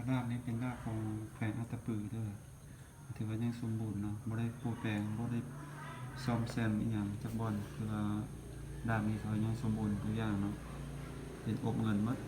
ດາມນີ້ເປັນດາມຂອງແຂວງອັດຕະປືເດີ ຖືວ່າຍັງສົມບູນເນາະ ບໍ່ໄດ້ປູແປງ ບໍ່ໄດ້ສ້ອມແຊມອີ່ຫຍັງຈັກບ່ອນ ຖືວ່າດາມນີ້ເຂົາຍັງສົມບູນທຸກຢ່າງເນາະ ເປັນອົບເງິນໝົດ